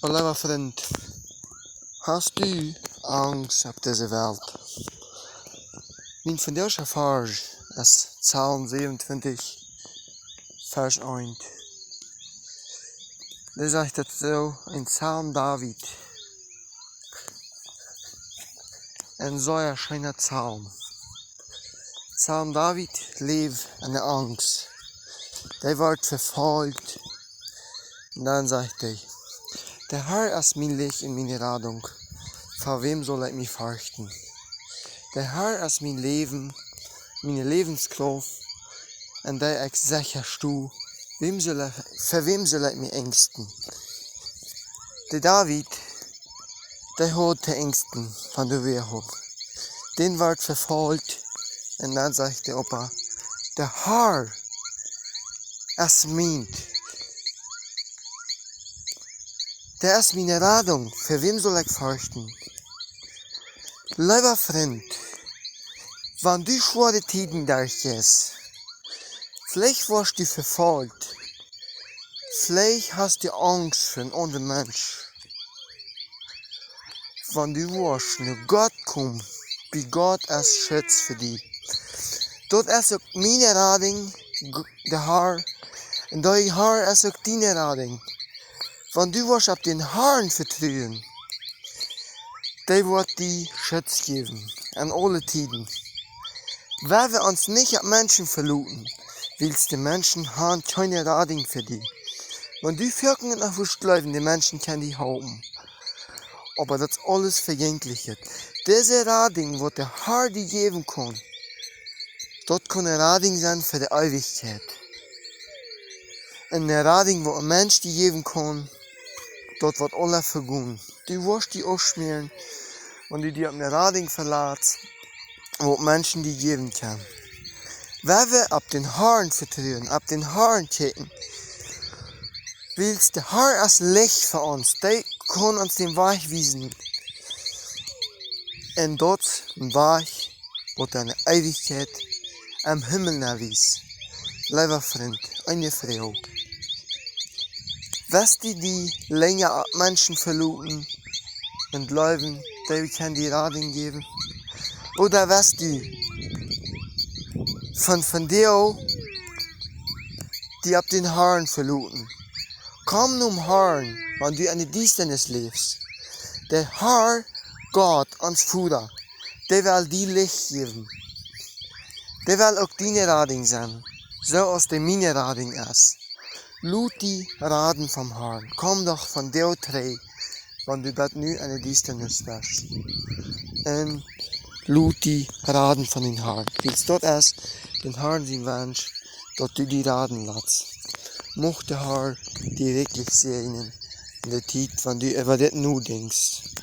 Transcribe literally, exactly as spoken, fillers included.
O leewa Frint, hast du Angst opp dise Welt? Mien vondoagscha Varsch es Psalm 27, Varsch 1. Dee sajcht daut soo, een Psalm David. Een sea scheena Psalm. Psalm David läft enne Angst. Dee woat vefolcht. Un dan sajcht hee: De Herr es mien Licht un miene Radunk. Fa wäm saul ekj mie ferchten? De Herr es mien Läwen, miene Läwenskrauft, un dee ekj secha sto. Wäm saul ekj, fa wäm saul ekj mie enjsten? De David, dee haud to enjsten von de Wäajch. Dee woat vefolcht. Un dan sajcht hee oba: De Herr es mient. Dee es miene Radunk, fa wäm saul ekj ferchten? Leewa Frint, wan du schwoare Tieden derchjeist, veleicht woascht du vefolcht, veleicht hast du Angst fa een aundra Mensch. Wan du woascht no Gott komen, bie Gott es Schutz fa die. Daut es uk miene Radunk, G-, de Herr, un de Herr es uk diene Radunk. Wan du woascht opp dän Herrn vetruen, dee woat die Schutz jäwen en aule Tieden. Wan wie ons nich opp Menschen veloten, wiels de Menschen han kjeene Radunk fa die. Wan du foaken noch wurscht jleewen, de Menschen kjennen die halpen, oba daut es aules Vejänkjlichet. Dise Radunk, waut de Herr die jäwen kaun, daut kaun eene Radunk sennen fa de Eewichkjeit. Un eene Radunk, waut een Mensch die jäwen kaun, daut woat aula vegonen. Du woascht die aufschmäaren, wan du die opp eene Radunk velatst, waut Menschen die jäwen kjennen. Wan wie opp dän Herrn vetruen, opp dän Herrn kjikjen, wiels de Herr es Licht fa ons, dee kaun ons dän Wajch wiesen. Un daut een Wajch, waut enne Eewichkjeit em Himmel nenn wiest. Leewa Frint, eene Froag: Woascht du die lenja opp Menschen veloten un jleewen, dee kjennen die Radunk jäwen? Ooda woascht du von, von die, die opp dän Herrn veloten? Komm nom Herrn, wan du enne Diestanis läfst. De Herr, Gott, ons Voda, dee well die Licht jäwen. Dee well uk diene Radunk sennen, soo aus dee miene Radunk es. Lot die raden vom Herrn. Komm doch von die trigj, wan du bat nu enne Diestanis best. Un lot die raden von dän Herrn. Wiels daut es dän Herrn sien Wunsch, daut du die raden latst. Mucht de Herr die werkjlich säajnen en de Tiet, wan du äwa dit nodenkjst.